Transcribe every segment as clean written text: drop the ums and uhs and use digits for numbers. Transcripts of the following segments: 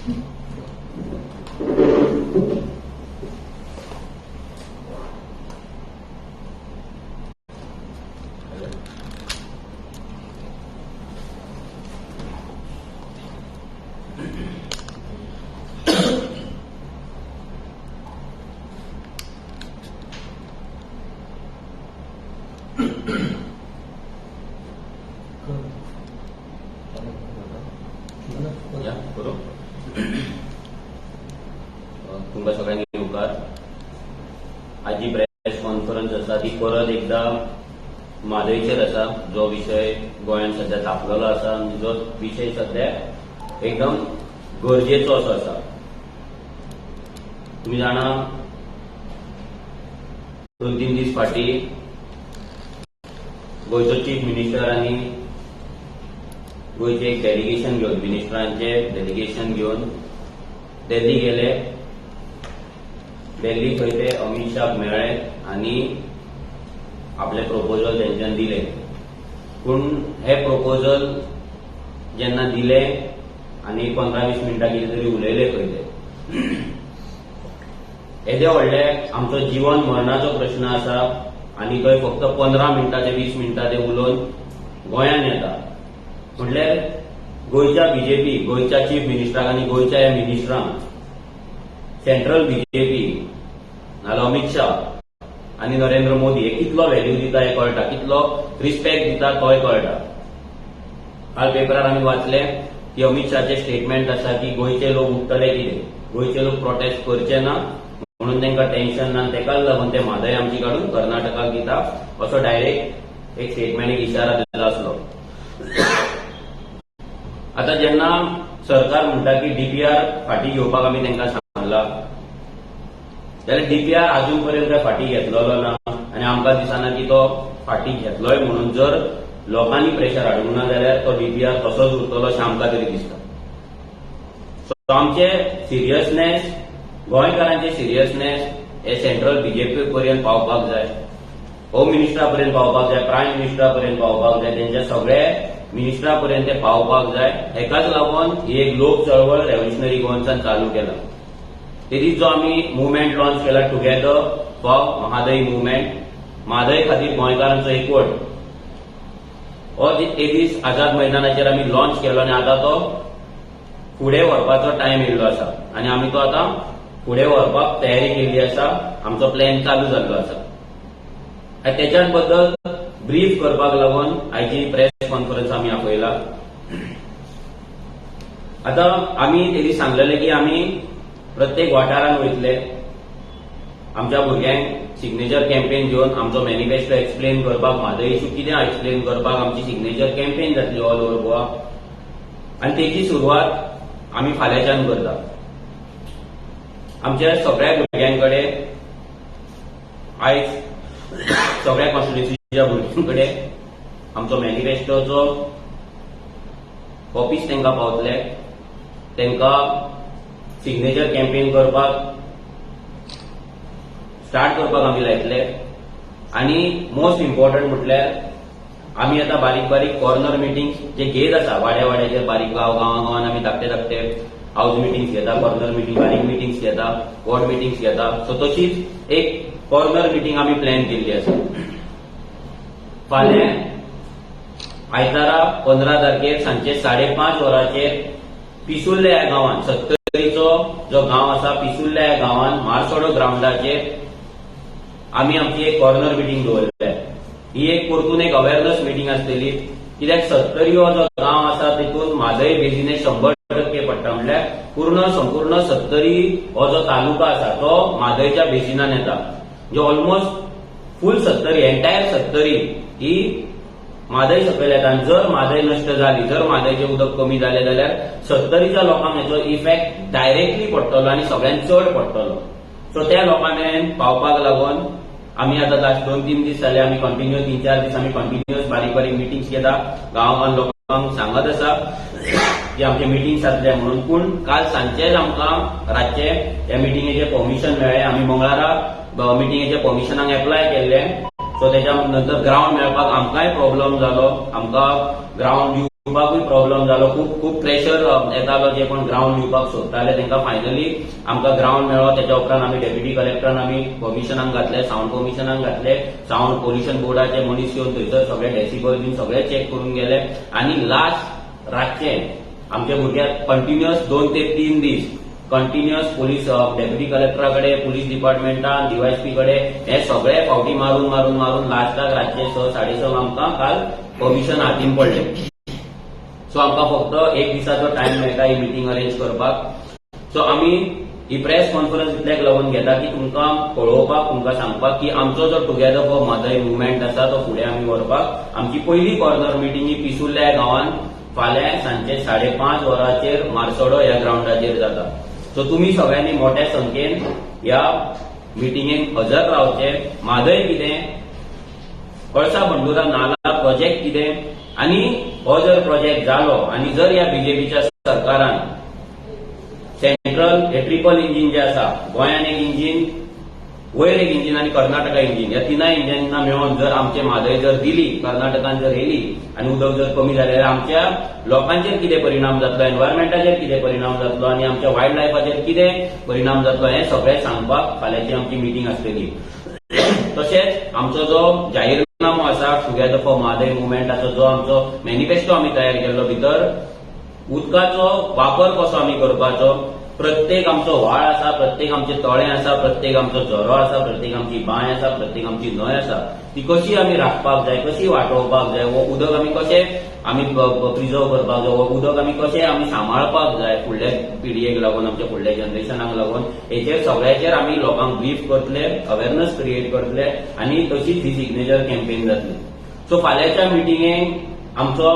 या करूं. तुमकां सगळ्यांक येवकार. आज जी प्रेस कॉन्फरन्स आसा ती परत एकदां म्हादयचेर आसा, जो विशय गोंयांत सध्या तापलेलो आसा आनी जो विशय सध्या एकदम गरजेचो असो आसा. तुमी जाणा, 2-3 दीस फाटीं गोंयचो चीफ मिनिस्टर आनी गोंयचें एक डेलिगेशन घेवन, मिनिस्टरांचे डेलिगेशन घेवन दिल्ली गेले. दिल्ली थंय ते अमीत शाहक मेळ्ळे आनी आपले प्रपोजल तेंच्यान दिले. पूण हे प्रपोजल जेन्ना दिले आनी 15-20 मिनटां कितें तरी उलयले खंय ते, येदे व्हडले आमचो जिवन मरणाचो प्रश्न आसा आनी थंय फक्त 15 मिनटां ते 20 मिनटां ते उलोवन गोंयान येता. म्हटल्यार गोंयच्या बीजेपी, गोंयच्या चीफ मिनिस्टराक आनी गोंयच्या ह्या मिनिस्टरांक सेंट्रल बीजेपी नाजाल्यार अमीत शाह आनी नरेंद्र मोदी हे कितलो व्हॅल्यू दिता हें कळटा, कितलो रिस्पेक्ट दिता तोय कळटा. काल पेपरार आमी वाचले की अमीत शाहचे स्टेटमेंट आसा की गोंयचे लोक उठतले कितें, गोंयचे लोक प्रोटेस्ट करचे ना म्हणून तांकां टेन्शन ना, तेकाच लागून ते म्हादय आमची काडून कर्नाटकाक दिता असो डायरेक्ट एक स्टेटमेंट, एक इशारा दिल्लो आसलो. आतां जेन्ना सरकार म्हणटा की डीपीआर फाटीं घेवपाक आमी तांकां सांगला, जाल्यार डीपीआर अजून पर्यंत काय फाटीं घेतलेलो ना आनी आमकां दिसना की तो फाटीं घेतलोय म्हणून. जर लोकांनी प्रेशर हाडूंक ना जाल्यार तो डीपीआर तसोच उरतलो अशें आमकां तरी दिसता. सो आमचे सिरियसनेस, गोंयकारांचे सिरियसनेस हे सेंट्रल बीजेपी पर्यंत पावपाक जाय, होम मिनिस्टरा पर्यंत पावपाक जाय, प्रायम मिनिस्टरा पर्यंत पावपाक जाय, तेंच्या सगळे मिनिस्टरा पर्यंत ते पावपाक जाय. हेकाच लागून ही एक लोक चळवळ रेव्होल्युशनरी गोवन्सान चालू केला. तेदीस जो आमी मुवमेंट लॉन्च केला, together for Mahadayi movement, Mhadei खातीर गोंयकारांचो एकवट, हो ते दीस आझाद मैदानाचेर आमी लॉन्च केलो आनी आतां तो फुडें व्हरपाचो टायम येयल्लो आसा आनी आमी तो आतां फुडें व्हरपाक तयारी केल्ली आसा. आमचो प्लॅन चालू जाल्लो आसा आनी तेच्याच बद्दल ब्रीफ करपाक लागून आयची प्रेस कॉन्फरन्स आमी आपयला. आतां आमी ते दीस सांगलेले की आमी प्रत्येक वाठारांत वयतले, आमच्या भुरग्यांक सिग्नेचर कॅम्पेन घेवन आमचो मॅनिफेस्टो एक्सप्लेन करपाक, म्हादय इशू कितें एक्सप्लेन करपाक आमची सिग्नेचर कॅम्पेन जातली ऑल ओवर गोवा आनी तेची सुरवात आमी फाल्यांच्यान करता. आमच्या सगळ्या भुरग्यां कडेन आयज सगळ्या कॉन्स्टिट्युन्सीच्या भुरग्यां कडेन आमचो मॅनिफेस्टोचो कॉपीज तांकां पावतले, तांकां सिग्नेचर कॅम्पेन करपाक स्टार्ट करपाक आमी लायतले. आनी मोस्ट इम्पॉर्टंट म्हटल्यार आमी आतां बारीक बारीक कॉर्नर मिटिंग्स जे घेत आसा, वाड्या वाड्याचेर बारीक गांव गांवा गांवान आमी धाकटे धाकटे हावज मिटिंग्स घेता, कॉर्नर मिटींग, बारीक मिटिंग्स घेता, वॉर्ड मिटिंग्स घेता. सो तशीच एक कॉर्नर मिटींग आमी प्लॅन केल्ली आसा. फाल्यां आयतारा 15 तारखेर सांजचे 5:30 वरांचेर पिसुर्ले ह्या गांवांत, सत्तरीचो जो गांव आसा पिसुर्ले ह्या गांवांत मारसोडो ग्रावंडाचेर आमी आमची एक कॉर्नर मिटींग दवरल्या. ही एक परतून एक अवेरनस मिटींग आसतली, कित्याक सत्तरी हो जो गांव आसा तितून म्हादय बेजीने 100% पडटा, म्हटल्यार पूर्ण संपूर्ण सत्तरी हो जो तालुका आसा तो म्हादयच्या बेजिनान येता. म्हणजे ऑलमोस्ट फूल सत्तरी, एंटायर सत्तरी ही म्हादय सकयल येता. आनी जर म्हादय नश्ट जाली, जर म्हादयचें उदक कमी जालें जाल्यार सत्तरीच्या लोकांक हेचो इफेक्ट डायरेक्टली पडटलो आनी सगळ्यांत चड पडटलो. सो त्या लोकां मेरेन पावपाक लागून आमी आतां लास्ट 2-3 दीस जाले आमी कंटिन्यू 3-4 दीस आमी कंटिन्युअस बारीक बारीक मिटिंग्स घेता, गांव गांवान लोकांक सांगत आसा की आमचे मिटिंग्स जातले म्हणून. पूण काल सांजचेच आमकां रातचे ह्या मिटिंगेचें परमिशन मेळ्ळें. आमी मंगळारा मिटिंगेच्या परमिशनाक एप्लाय केल्लें. सो तेच्या नंतर ग्रावंड मेळपाक आमकांय प्रॉब्लम जालो, आमकां ग्रावंड दिवपाकूय प्रॉब्लम जालो. खूब खूब प्रेशर येतालो. जे कोण ग्रावंड दिवपाक सोदताले तांकां फायनली आमकां ग्रावंड मेळ्ळो. तेच्या उपरांत आमी डेप्युटी कलेक्टरान आमी परमिशनाक घातले, सावंड कमिशनाक घातले. सावंड पोल्युशन बोर्डाचे मनीस येवन थंयसर सगळे डेसिबल बीन सगळे चॅक करून गेले. आनी लास्ट रातचे आमच्या भुरग्याक कंटिन्युअस 2 ते 3 दीस कंटिन्युअस पोलीस डेप्युटी कलेक्टरा कडेन, पुलीस डिपार्टमेंटान, डीवायएसपी कडेन हे सगळे फावटी मारून मारून मारून लास्टाक रातचे 6, 6:30 आमकां काल परमिशन हातीन पडले. सो आमकां फक्त एक दिसाचो टायम मेळटा ही मिटींग अरेंज करपाक. सो आमी ही प्रेस कॉन्फरन्स इतल्याक लागून घेता की तुमकां कळोवपाक, तुमकां सांगपाक की आमचो जो टुगेदर फॉर म्हादय मुवमेंट आसा तो फुडें आमी व्हरपाक आमची पयली कॉर्नर मिटींग ही पिसुर्ल्या गांवांत फाल्यां सांजचे 5:30 वरांचेर मारसोडो ह्या ग्रावंडाचेर जाता. सो तुमी सगळ्यांनी मोठ्या संख्येन ह्या मिटिंगेक हजर रावचे. म्हादय कितें, कळसा भंडुरा नाला प्रोजेक्ट कितें आनी हो जर प्रोजेक्ट जालो आनी जर ह्या बीजेपीच्या सरकारान सेंट्रल हे ट्रिपल इंजीन जे आसा, गोंयान एक इंजीन, वयर एक इंजीन आनी कर्नाटका इंजीन, ह्या तिनाय इंजिनां मेळोवन जर आमचे म्हादय जर दिली, कर्नाटकान जर येयली आनी उदक जर कमी जालें जाल्यार आमच्या लोकांचेर कितें परिणाम जातलो, एनवायरमेंटाचेर कितें परिणाम जातलो आनी आमच्या वायल्ड लायफाचेर कितें परिणाम जातलो हें सगळें सांगपाक फाल्यांची आमची मिटींग आसतली. तशेंच आमचो जो जाहीरनामो आसा, टुगेदर फॉर म्हादय मुवमेंटाचो जो आमचो मॅनिफेस्टो आमी तयार केल्लो, भितर उदकाचो वापर कसो आमी करपाचो, प्रत्येक आमचो व्हाळ आसा, प्रत्येक आमचें तळें आसा, प्रत्येक आमचो झरो आसा, प्रत्येक आमची बांय आसा, प्रत्येक आमची न्हंय आसा, ती कशी आमी राखपाक जाय, कशी वाटोवपाक जाय, हो उदक आमी कशें आमी प्रिजर्व करपाक जाय, हो उदक आमी कशें आमी सांबाळपाक जाय फुडल्या पिळगेक लागून, आमच्या फुडल्या जनरेशनाक लागून, हेचेर सगळ्याचेर आमी लोकांक ब्रीफ करतले, अवेरनस क्रिएट करतले आनी तशीच ही सिग्नेचर कॅम्पेन जातली. सो फाल्यांच्या मिटिंगेक आमचो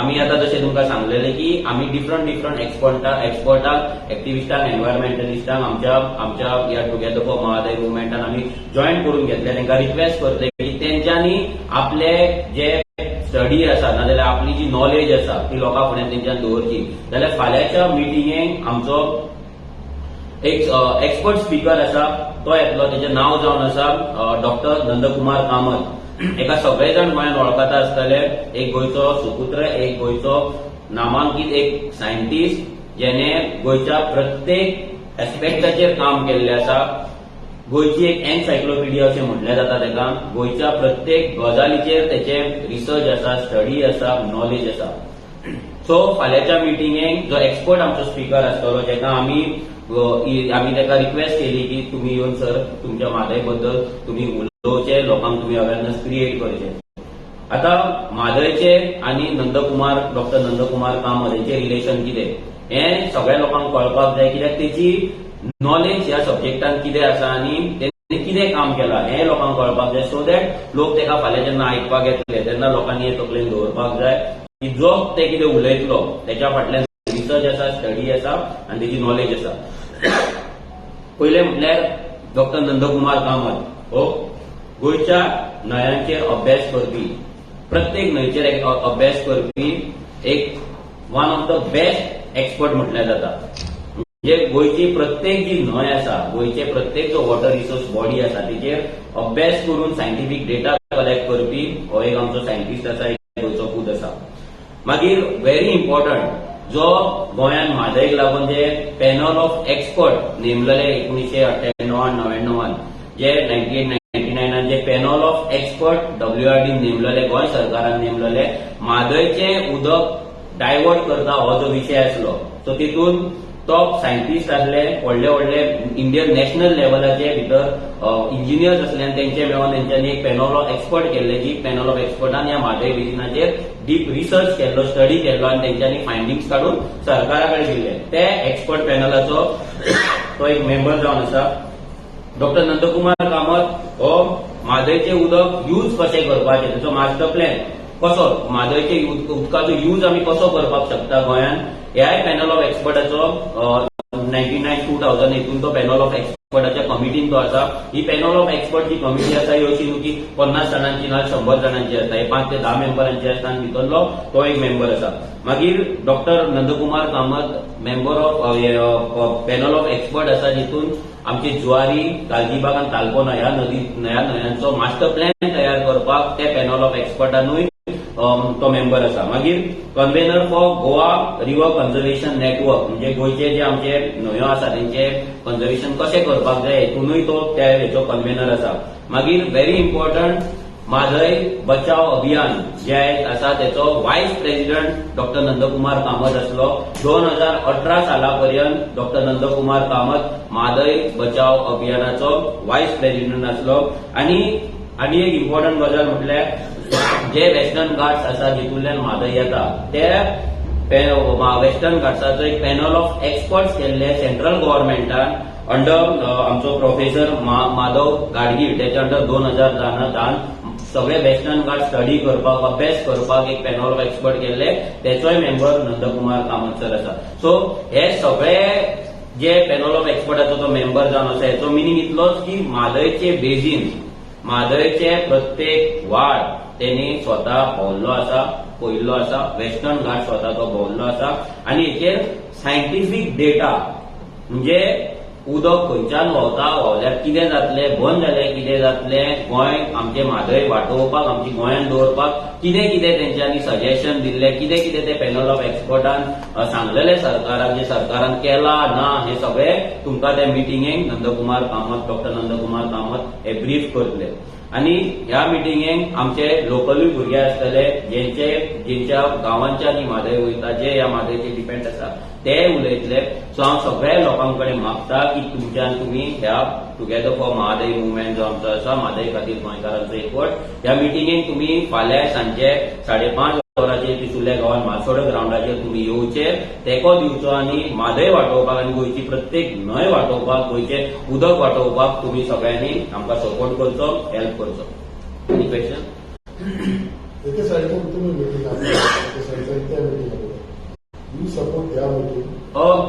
आमी आतां जशें तुमकां सांगलेलें की आमी डिफरंट डिफरंट एक्सपर्टांक, एक्टिविस्टांक, एनवायरमेंटलिस्टांक आमच्या आमच्या ह्या टुगेदर फॉर म्हादय मुवमेंटान आमी जॉयन करून घेतले. तांकां रिक्वेस्ट करतले की तेंच्यांनी आपले जे स्टडी आसा नाजाल्यार आपली जी नॉलेज आसा ती लोकां फुड्यान तेंच्यान दवरची. जाल्यार फाल्यांच्या मिटिंगेक आमचो एक एक्सपर्ट स्पीकर आसा, तो येतलो. तेजें नांव जावन आसा डॉक्टर नंदकुमार कामत. एका सगळे जाण गोंयांत वळखता आसतले. एक गोंयचो सुपुत्र, एक गोंयचो नामांकीत एक सायंटिस्ट, जेणे गोंयच्या प्रत्येक एस्पेक्टाचेर काम केल्लें आसा. गोंयची एक एनसायक्लोपिडिया अशें म्हटलें जाता ताका. गोंयच्या प्रत्येक गजालीचेर तेचे रिसर्च आसा, स्टडी आसा, नॉलेज आसा. सो फाल्यांच्या मिटिंगेक जो एक्सपर्ट आमचो स्पीकर आसतलो, जेका आमी ताका रिक्वेस्ट केली की तुमी येवन सर तुमच्या म्हादय बद्दल तुमी उलोवचे, लोकांक तुमी अवेरनस क्रिएट करचे. आतां म्हादयचे आनी नंदकुमार, डॉक्टर नंदकुमार कामत हेंचे रिलेशन कितें हें सगळ्या लोकांक कळपाक जाय, कित्याक तेची नॉलेज ह्या सब्जेक्टान कितें आसा आनी तेणी कितें काम केलां हें लोकांक कळपाक जाय, सो that लोक तेका फाल्यां जेन्ना आयकपाक येतले तेन्ना लोकांनी हें तकलेन दवरपाक जाय की जो ते कितें उलयतलो तेच्या फाटल्यान रिसर्च आसा, स्टडी आसा आनी तेची नॉलेज आसा. पयलें म्हटल्यार डॉक्टर नंदकुमार कामत हो गोंयच्या न्हंयांचेर अभ्यास करपी, प्रत्येक न्हंयचेर एक अभ्यास करपी एक one of the best expert म्हटल्यार जाता. म्हणजे गोंयची प्रत्येक जी न्हंय आसा, गोंयचे प्रत्येक जो वॉटर रिसोर्स बॉडी आसा तेचेर अभ्यास करून सायंटिफीक डेटा कलेक्ट करपी हो एक आमचो सायंटिस्ट आसा, एक गोंयचो पूत आसा. मागीर व्हेरी इम्पॉर्टंट, जो गोंयान म्हादयक लागून जे पॅनल ऑफ एक्सपर्ट नेमलेले 1998, 99वान, जे 98, 99आन जे पॅनल ऑफ एक्सपर्ट डब्ल्यूआरडी नेमलेले, गोंय सरकारान नेमलेले, म्हादयचें उदक डायवर्ट करता हो जो विशय आसलो, सो तितून टॉप सायंटिस्ट आसले, व्हडले व्हडले इंडियन नॅशनल लेवलाचे भितर इंजिनियर्स आसले आनी तेंचे मेळोन तेंच्यांनी एक पॅनल ऑफ एक्सपर्ट केल्ले, जी पॅनल ऑफ एक्सपर्टान ह्या म्हादय बेसिनाचेर डीप रिसर्च केल्लो, स्टडी केल्लो आनी तेंच्यांनी फायंडिंग्स काडून सरकारा कडेन दिल्ले. ते एक्सपर्ट पॅनलाचो तो एक मेंबर जावन आसा. डॉक्टर नंदकुमार कामत हो म्हादयचें उदक यूज कशें करपाचें, तेचो मास्टर प्लॅन कसो, म्हादयचे उदकाचो यूज आमी कसो करपाक शकता गोंयांत, ह्याय पॅनल ऑफ एक्सपर्टाचो 99, 2000 हितून तो पॅनल ऑफ एक्सपर्टाच्या कमिटीन तो आसा. ही पॅनल ऑफ एक्सपर्ट जी कमिटी आसा ही अशी न्हू की 50 जाणांची ना 100 जाणांची आसता. ही 5 ते 10 मेंबरांची आसता आनी भितरलो तो एक मेंबर आसा. मागीर doctor Nandkumar Kamat member of panel of expert आसा, जितून आमची जुवारी, गालजीबाग आनी तालपोना ह्या नदी ह्या न्हंयांचो मास्टर प्लॅन तयार करपाक ते पॅनल ऑफ एक्सपर्टानूय तो मेंबर आसा. मागीर convener for Goa River Conservation Network, म्हणजे गोंयचे जे आमचे न्हंयो आसा तेंचे कन्झर्वेशन कशें करपाक जाय हेतूनय तो त्या हेचो कन्व्हेनर आसा. मागीर व्हेरी इम्पॉर्टंट, म्हादय बचाव अभियान जे आसा तेचो vice president doctor Nandkumar Kamat आसलो. 2018 साला पर्यंत डॉक्टर नंदकुमार कामत म्हादय बचाव अभियानाचो व्हायस प्रेसिडेंट आसलो. आणि आनी एक इम्पॉर्टंट गजाल म्हटल्यार, जे वेस्टर्न घाट्स आसा जितूंतल्यान म्हादय येता, ते वेस्टर्न घाट्साचो एक पॅनल ऑफ एक्सपर्ट्स केल्ले सेंट्रल गव्हर्मेंटान अंडर आमचो प्रोफेसर माधव गाडगीळ, त्याच्या अंडर 2010न सगळे वेस्टर्न घाट स्टडी करपाक, अभ्यास करपाक एक पॅनल ऑफ एक्सपर्ट केल्ले, तेचोय मेंबर नंदकुमार कामत सर आसा. सो हे सगळे जे पॅनल ऑफ एक्सपर्टाचो तो मेंबर जावन आसा, हेचो मिनींग इतलोच की म्हादयचे बेजीन, म्हादयचे प्रत्येक वाळ तेणी स्वता भोंवल्लो आसा, पळयल्लो आसा. वेस्टर्न घाट स्वता तो भोंवल्लो आसा आनी हेचेर सायंटिफीक डेटा, म्हणजे उदक खंयच्यान व्हांवता, व्हांवल्यार कितें जातलें, बंद जाल्यार कितें जातलें, गोंय आमचें म्हादय वाटोवपाक, आमची गोंयान दवरपाक कितें कितें तेंच्यांनी सजेशन दिल्लें, कितें कितें ते पॅनल ऑफ एक्सपर्टान सांगलेलें सरकाराक, जे सरकारान केलां ना, हें सगळें तुमकां त्या मिटिंगेक नंदकुमार कामत, डॉक्टर नंदकुमार कामत हे ब्रीफ करतले. आनी ह्या मिटिंगेक आमचे लोकलूय भुरगे आसतले, जेंचे जेंच्या गांवांच्यानी म्हादय वयता, जे ह्या म्हादयचेर डिपेंड आसा, ते उलयतले. सो हांव सगळ्या लोकां कडेन मागता की तुमच्यान तुमी ह्या टुगेदर फॉर म्हादय मुवमेंट जो आमचो आसा, म्हादय खातीर गोंयकारांचो एकवट, ह्या मिटिंगेक तुमी फाल्यां सांजे 5:30 वरांचेर पिसुर्ल्या गांवांत मासोड ग्रावंडाचेर तुमी येवचे, तेंको दिवचो आनी म्हादय वाटोवपाक आनी गोंयची प्रत्येक न्हंय वाटोवपाक, गोंयचें उदक वाटोवपाक तुमी सगळ्यांनी आमकां सपोर्ट करचो, हेल्प करचो. Any question? एके सायडीन तुमी मिटींग आपयता, एके सायडीन ते मिटींग आपयता. You support त्या मिटींग?